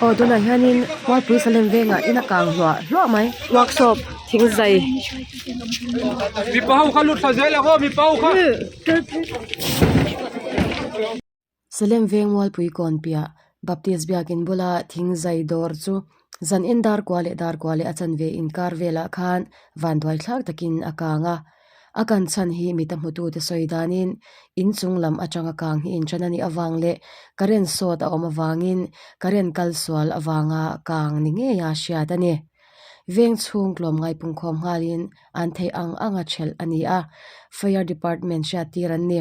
Aw tunah hianin Mualpui Salem vengah in a kang hluah hluah mai workshop thing zai. Mipa ho kha lut thla zel ang aw mipa ho kha. Salem veng Mualpui kawn piah Baptist biakin bula thing zai dawr chu zan en dar kua leh dar kua leh a chanve inkar velah khan vanduai thlak takin a kang a. A kan chhan hi mita hmutute sawi danin in chung lam atanga kang hi inṭan a nih avang leh current sawt a awm avangin current kal sual avanga kang ni ngeia hriat a ni. Veng chhung tlawm ngaipungkhawm nghalin an theih ang anga ṭhelh a ni a, Fire Department hriattir an ni.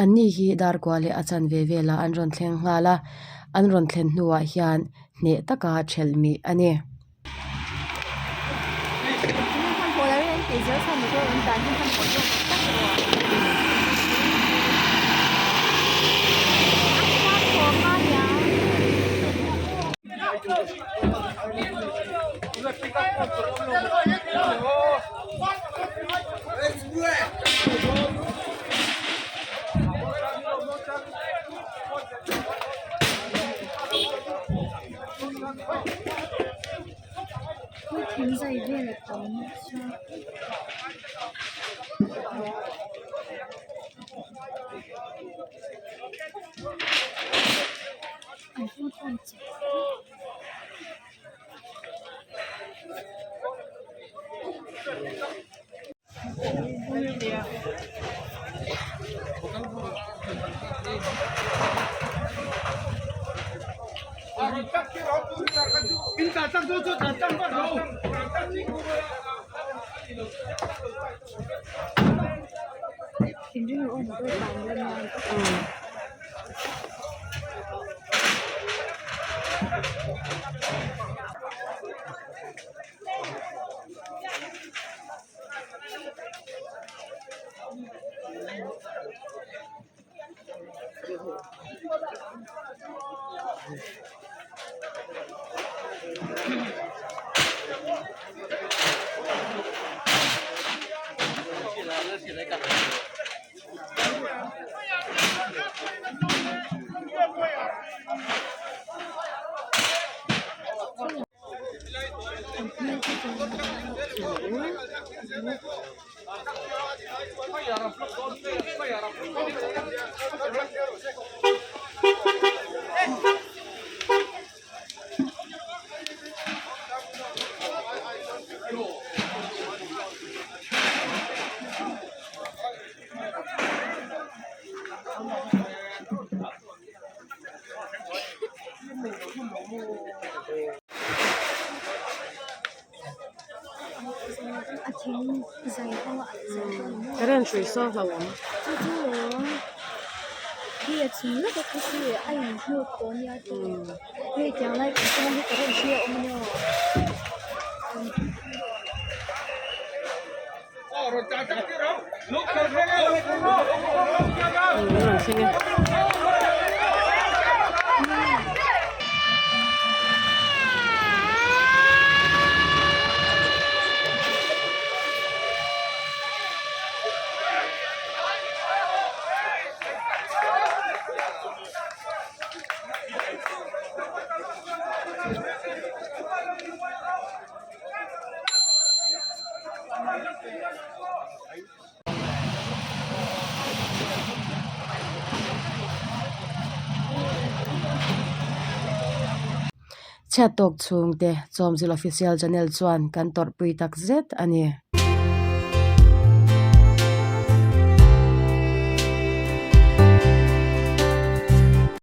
Anni hi darkua leh a chanve velah an rawn thleng nghal a, an rawn thlen hnuah hian hneh taka ṭhelh mih a ni. Current hrui saw hlauhawm. Chhiat tawk chhungte Chawmzil Official Channel chuan kan tawrhpui tak zet a ni.